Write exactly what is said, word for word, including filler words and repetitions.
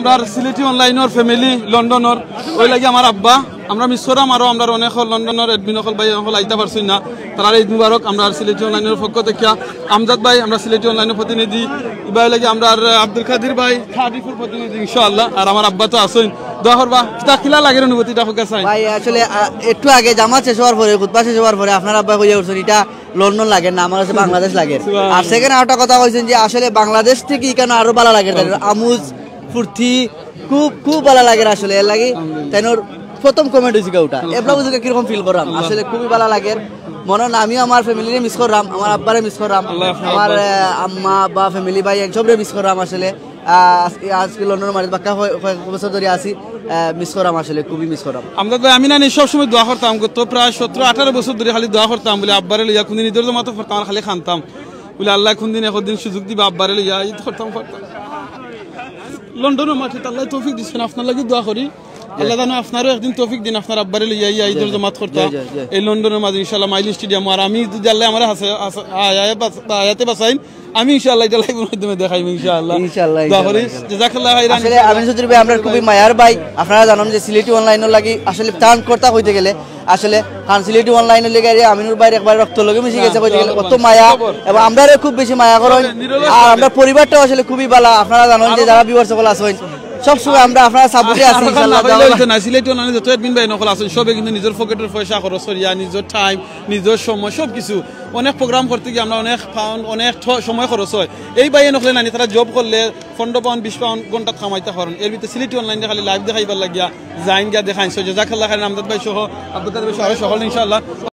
আমরার সিলেটি অনলাইনর ফ্যামিলি লন্ডনর, অউ লাগি আমার আব্বা, আমরা মিস করাম। আরো আমরার অনেক লন্ডনর অ্যাডমিন অকল, ভাই অকল আইতা পারছইন না, তারারে ঈদ মুবারক। আমরার সিলেটি অনলাইনর পক্ষ থাকিয়া আমজাদ ভাই, আমরা সিলেটি অনলাইনর প্রতিনিধি, ইবায় লাগি আমরার আব্দুল কাদির ভাই, কার্ডিফর প্রতিনিধি ইনশাআল্লাহ। আর আমার আব্বা তো আছইন, দোয়া করবা। কিতা কিলা লাগের অনুভূতিটা কউক্কা চাই। ভাই, আসলে, আহ, একটু আগে জামাত শেষ হওয়ার পরে, খুতবা শেষ হওয়ার পরে আপনার আব্বা কইয়া উঠছইন, "ইটা লন্ডন লাগের না, আমার কাছে বাংলাদেশ লাগের।" সুবহানাল্লাহ। আর সেখানে আরেকটা কথা কইছইন যে আসলে বাংলাদেশ থাকি ইখানো আরো ভালা লাগের, তাইনর আমোদ ফুর্তি খুব, খুব ভালা লাগের আসলে। এর লাগি আলহামদুলিল্লাহ। তাইনর প্রথম কমেন্ট অইছে গি ওটা। আলহামদুলিল্লাহ। এবলা বুঝে কিরকম ফিল করাম? আল্লাহ। আসলে খুবই ভালা লাগের। মনে হয় আমিও আমার ফ্যামিলিরে মিস করাম, আমার আব্বারে মিস করাম, আল্লাহ হাফেজ। আমার, আহ, আম্মা, আব্বা, ফ্যামিলি, ভাই, সবরে মিস করাম আসলে। আহ, আজকে, আজকে লন্ডনর মাটিত বাক্কা কয়-, কয়েক বছর ধরি আছি, আহ, মিস করাম আসলে, খুবই মিস করাম। আমজাদ ভাই, আমি না নি সবসময় দোয়া করতাম, গত প্রায় সতেরো আঠারো বছর ধরি খালি দোয়া করতাম, বলে আব্বারে লইয়া কুনদিন ঈদর জমাতো পড়তাম আর খালি কানতাম, বলে আল্লায় কুনদিন একদিন সুযোগ দিবা আব্বারে লইয়া ঈদ করতাম, করতাম। লন্ডনর মাটিত আল্লায় তৌফিক দিছইন, আপনার লাগি দোয়া করি। আল্লাহ জানো আপনারও একদিন তৌফিক দিন, আপনার আব্বারে লইয়া ইয়া ঈদর জি, জি। জমাত করতা। জি, জি, জি। এই লন্ডনর মাঝে ইনশাআল্লাহ মাইল স্টেডিয়াম, আর আমি যদি আল্লায় আমারে হাসে-, হাসে-, আয়া-, বাস-, আয়াতে বাসাইন, আমি ইনশাআল্লাহ ইটা লাইভর মাধ্যমে দেখাইমু ইনশাআল্লাহ। ইনশাআল্লাহ, দোয়া করি। ইনশাআল্লাহ। জাযাকাল্লাহ খাইরান। আসলে আমিনুর চৌধুরী ভাই আমরার খুবই মায়ার ভাই, আপনারা জানইন যে সিলেটি অনলাইনর লাগি আসলে ত্রাণ করতা কইতে গেলে আসলে, কারণ সিলেটি অনলাইনর লাগি আমিনুর ভাইর একবার রক্ত লগে মিশি গেছে কইতে গেলে, অত মায়া, এবং আমরারে খুব বেশি মায়া করইন। আর আমরার পরিবারটাও আসলে খুবই ভালা, আপনারা জানইন যে যারা ভিউয়ার্স অকল আছইন, সব সময় আমরা আপনারার সাপোর্টে আছি ইনশাআল্লাহ। না, সিলেটি অনলাইনর যত অ্যাডমিন ভাই অকল আছইন, সবে কিন্তু নিজর পকেটর পয়সা খরচ করিয়া, নিজর টাইম, নিজর সময়, সব কিছু, অনেক প্রোগ্রাম করতে গিয়া আমরা অনেক পাউন্ড, অনেক ঠ-, সময় খরচ হয়। এই ভাই অকলে না নি, তারা জব করলে পনেরো পাউন্ড, বিশ পাউন্ড ঘন্টাত কামাইতা পারইন। এর ভিতরে সিলেটি অনলাইনে খালি লাইভ দেখাইবার লাগিয়া যাইন গিয়া দেখাইন। So, জাযাকাল্লাহ খাইরান আমজাদ ভাই সহ, আব্দুল কাদির ভাই সহ, আরো সকল ইনশাআল্লাহ।